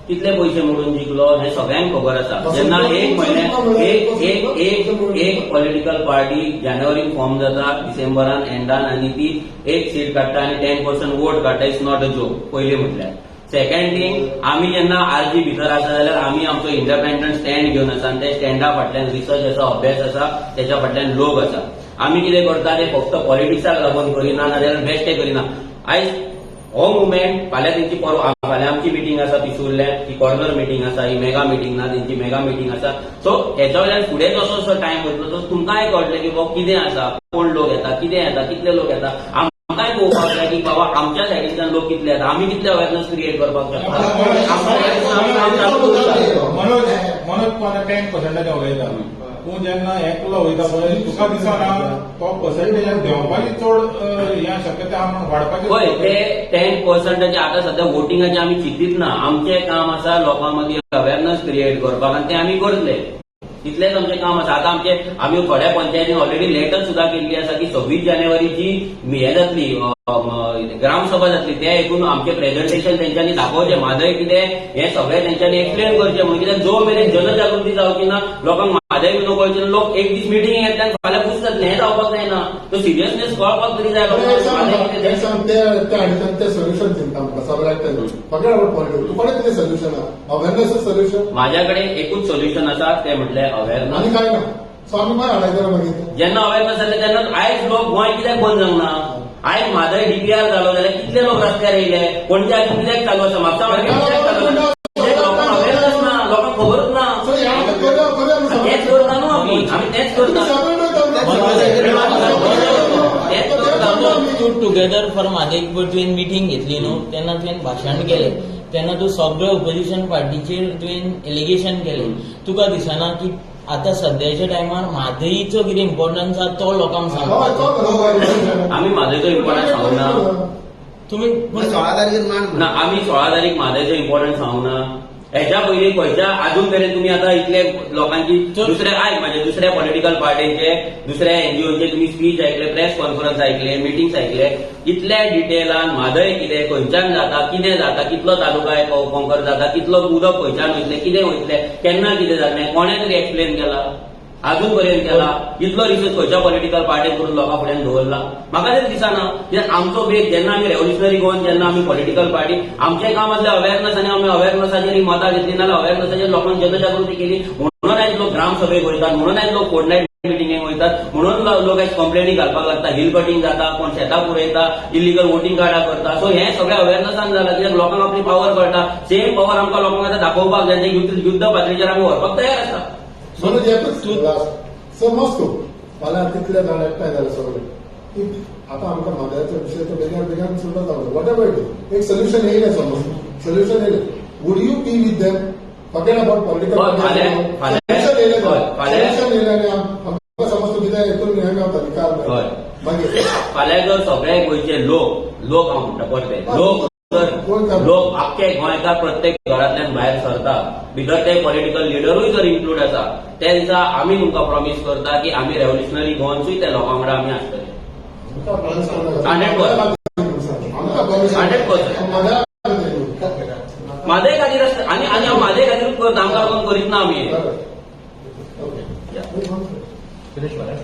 कितले पयशे मोडून जिखलो, हें सगळ्यांक खबर आसा. जेन्ना एक म्हयन्या एक एक एक एक पॉलिटिकल पार्टी जानेवारीन फॉर्म जाता, डिसेंबरान एंडान आनी ती एक सीट काडटा आनी 10% वोट काडटा, it's not a joke. पयलीं म्हटल्यार, सेकंड थिंग, आमी जेन्ना आरजी भितर आसा जाल्यार आमी आमचो इंडिपेंडंट स्टँड घेवन आसा आनी त्या स्टँडा फाटल्यान रिसर्च आसा, अभ्यास आसा, तेच्या फाटल्यान लोक आसा. आमी कितें करता ते फक्त पॉलिटिक्साक लागून करिना, नाजाल्यार बेश्टे करिना. आयज हो मुवमेंट फाल्यां तेंची, परवा फाल्यां आमची मिटींग आसा पिसुर्ल्या. ती कॉर्नर मिटींग आसा, ही मेगा मिटींग ना, तेंची मेगा मिटींग आसा. सो हेच्या वयल्यान फुडें जसो जसो टायम वयतलो तसो तुमकांय कळटलें की बाबा कितें आसा, कोण लोक येता, कितें येता, कितले लोक येता. आमकांय पळोवपाक जाय की बाबा आमच्या सायडींतल्यान लोक कितले येता, आमी कितले अवेरनस क्रिएट करपाक शकता. आमकां आमी काम चालू दवरता. मनोज, मनोज, तूं आतां 10%चे उलयता. तूं जेन्ना एकलो वयता पळय, तुका दिसना तो पर्संटेज देंवपाची चड हें शक्यता आहा म्हणून वाडपाची? पळय, ते 10%चे आतां सध्या वोटिंगाचे आमी चिंतीत ना. आमचें काम आसा लोकां मदीं अवेरनस क्रिएट करपाक आनी तें आमी करतले. तितलेंच आमचें काम आसा. आतां आमचे आमी थोड्या पंचायतीन ऑलरेडी लेटर सुद्दां केल्ली आसा की 26 जानेवारी जी हें जातली, ग्रामसभा जातली, ते हेतून आमचें प्रेझेंटेशन तेंच्यांनी दाखोवचें, म्हादय कितें हें सगळें तेंच्यांनी एक्सप्लेन करचें म्हणून. कित्याक जो मेरेन जनजागृती जावची ना, लोकांक म्हादय बी कळची ना, लोक एक दीस मिटींग येतले आनी फाल्यां खूश जातले, हें जावपाक जायना. तो सिरियसनेस कळपाक तरी जाय एक लोकांक सांग म्हादय म्हाका, कितें एक तें. सांग, ते ते हाडिसान ते सोल्युशन चिंता आमकां सगळ्याक. ते फकत अबाउट पॉलिटिक्स, तुका कितें सोल्युशन आहा? Awareness solution? माझ्याकडे एकूच सोल्युशन आसा, ते म्हटल्यार अवेरनस. आनी काय ना? सो आमी मागीर हाडायतले मागीर ते. जेन्ना अवेरनस जालें तेन्ना आयज लोक गोंय कित्याक बंद जावंक ना? आयज म्हादय डीपीआर जालो जाल्यार कितले लोक रस्त्यार येयले? पणजे आजून कित्याक चालू आसा? म्हापसा मार्केट कित्याक चालू आसा? कित्याक लोकांक अवेरनस ना, लोकांक खबरूच ना. सो ह्या आतां करूया, करूया आमी सगळे. तेच करता न्हू आमी, आमी तेच तुमी करता. सेपरेट वयता. तेच करता. तूं टुगेदर फॉर म्हादय पळय तुवें मिटींग घेतली न्हू, तेन्ना तुवें भाशण केलें, तेन्ना तूं सगळे ओपोजिशन पार्टीचेर तुवें एलिगेशन केलें. तुका दिसना की आतां सद्याच्या टायमार म्हादईचो कितें इम्पॉर्टन्स आसा तो लोकांक हय, सांगपाचो? तो बरोबर. आमी म्हादयचो इम्पॉर्टन्स सांगूंक ना. तुमी पूण 16 तारखेर मान. ना, आमी 16 तारीख म्हादयचो इम्पॉर्टन्स सांगूंक ना. हेच्या पयलीं खंयच्या अजून मेरेन तुमी आतां इतले लोकांची दुसऱ्या, आयक म्हाजे, दुसऱ्या पॉलिटिकल पार्टीचे, दुसऱ्या एनजीओचे तुमी स्पीच ऐकले, प्रेस कॉन्फरन्स ऐकले, मिटिंग्स ऐकले, इतल्या डिटेलान म्हादय कितें, खंयच्यान जाता, कितें जाता, कितलो तालुका कॉन्कर जाता, कितलो उदक खंयच्यान वयतलें, कितें वयतलें, केन्ना कितें जातलें, कोणें तरी एक्सप्लेन केला अजून पर्यंत केला? इतलो रिसर्च खंयच्या पॉलिटिकल पार्टीन करून लोकां फुड्यान दवरला? म्हाका तरी दिसना. कित्याक आमचो बेग जेन्ना आमी रेव्होल्युशनरी गोवन, जेन्ना आमी पॉलिटिकल पार्टी, आमचें काम आसलें अवेरनस आनी आमी अवेरनसाचेर ही मतां घेतली, नाल्यार अवेरनसाचेर लोकांक जनजागृती केली. म्हणून आयज लोक ग्रामसभेक वयतात, म्हणून आयज लोक फोर्टनायट मिटिंगेक वयतात, म्हणून लोक आयज कंप्लेनी घालपाक लागता. हिल कटिंग जाता, कोण शेतां पुरयता, इलिगल वोटींग कार्डां करता. सो हें सगळें अवेरनसान जालां, कित्याक लोकांक आपली पावर कळटा. सेम पावर आमकां लोकांक आतां दाखोवपाक जाय. तें युद्ध युद्ध पातळीचेर आमी व्हरपाक तयार आसा. म्हणून एकूच लास्ट, समज तूं फाल्यां तितले जाण एकठांय जाले सगळे की आतां आमकां म्हादयाचो विशय तो बेगीन बेगीन सुटत जालो, what ever it is, एक सोल्युशन येयलें, समज सोल्युशन येयलें, would you be with them? Forget about political. हय, फाल्यां सोल्युशन येयलें, हय, फाल्यां सोल्युशन येयलें आनी आमकां समज तूं कितें हेतून हें मेवता, निकाल मेळटा. मागीर फाल्यां जर सगळे गोंयचे लोक, लोक हांव म्हणटा परते, लोक जर लोक आख्खे गोंयकार प्रत्येक घरांतल्यान भायर सरता, भितर ते पॉलिटिकल लिडरूय जर इन्क्लूड आसा, त्या दिसा आमी तुमकां प्रॉमीस करता की आमी रेव्होल्युशनरी गोवन्सूय त्या लोकां वांगडा आमी आसतले. 100%. 100%. म्हादय खातीर आसता आनी आनी हांव म्हादय खातीरूच करता, आमकां लागून करीत ना आमी हे. ओके. सुरेश महाराज.